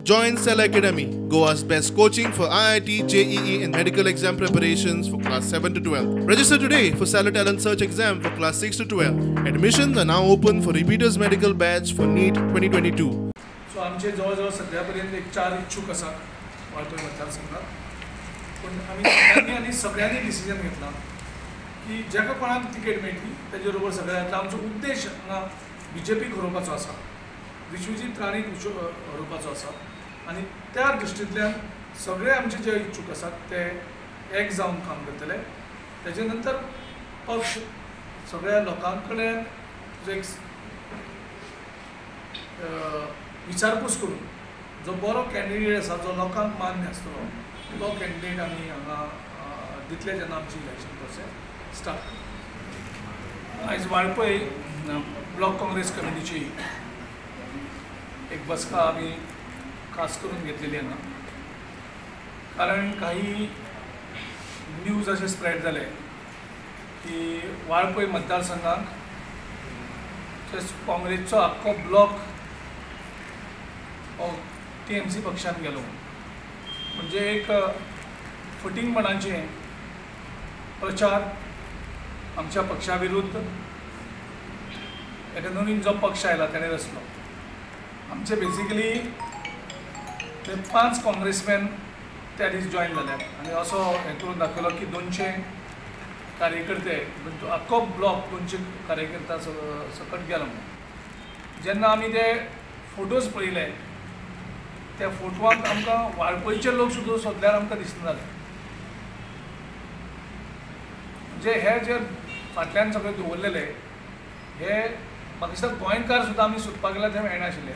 Join Cell Academy, Goa's best coaching for IIT, JEE and medical exam preparations for class 7 to 12. Register today for Cellar Talent Search exam for class 6 to 12. Admissions are now open for repeaters medical batch for NEET 2022. So आमचे जवळ जवळ सध्या पर्यंत एक 4 इच्छुक आसात वाळपय मतदारसंघात. पूण आमी सगळ्यांनी आनी सगळ्यांनी डिसिजन घेतला की जाका कोणाक तिकेट मेळटली तेजे बरोबर सगळे जातले. आमचो उद्देश हांगा बीजेपीक हरोवपाचो आसा, विश्वजीत राणेक हरोवपाचो आसा आनी त्या दृश्टींतल्यान सगळे आमचे जे इच्छूक आसात ते एक जावन काम करतले. तेजे नंतर पक्ष सगळ्या लोकां कडेन एक विचारपूस करून जो बरो कॅन्डिडेट आसा, जो लोकांक मान्य आसतलो तो कॅन्डिडेट आमी हांगा दितले जेन्ना आमची इलेक्शन प्रोसेस स्टार्ट. आयज वाळपय ब्लॉक काँग्रेस कमिटीची एक बसका आमी खास करून घेतलेली हांगा, कारण काही न्यूज अशे स्प्रेड जाले की वाळपय मतदारसंघाक काँग्रेसचो आख्खो ब्लॉक हो TMC पक्षान गेलो. म्हणजे एक फटींगपणाचे प्रचार आमच्या पक्षा विरुद्ध एका नवीन जो पक्ष आयला तेणें रचलो. आमचे बेसिकली ते 5 काँग्रेसमॅन त्या दीस जॉयन जाल्यात आनी असो हें करून दाखयलो की 200 कार्यकर्ते, आख्खो ब्लॉक 200 कार्यकर्ता सकट गेलो. जेन्ना आमी ते फोटोज पळयले त्या फोटवाक आमकां वाळपयचे लोक सुद्दां सोदल्यार आमकां दिसना जाले. म्हणजे हे जे फाटल्यान सगळे दवरलेले हे म्हाका दिसता गोंयकार सुद्दां आमी सोदपाक गेल्यार ते मेळनाशिल्ले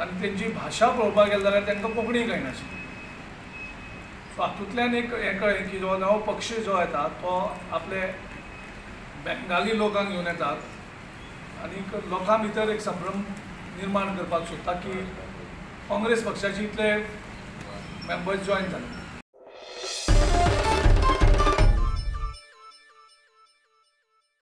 आनी तेंची भाशा पळोवपाक गेले जाल्यार तांकां कोंकणी कळनाशिल्ली. सो हातूंतल्यान एक हें कळ्ळें की जो नवो पक्ष जो येता तो आपले बेंगाली लोकांक घेवन येतात आनी लोकां भितर एक संभ्रम निर्माण करपाक सोदता की काँग्रेस पक्षाचे इतले मेंबर्स जॉयन जाले.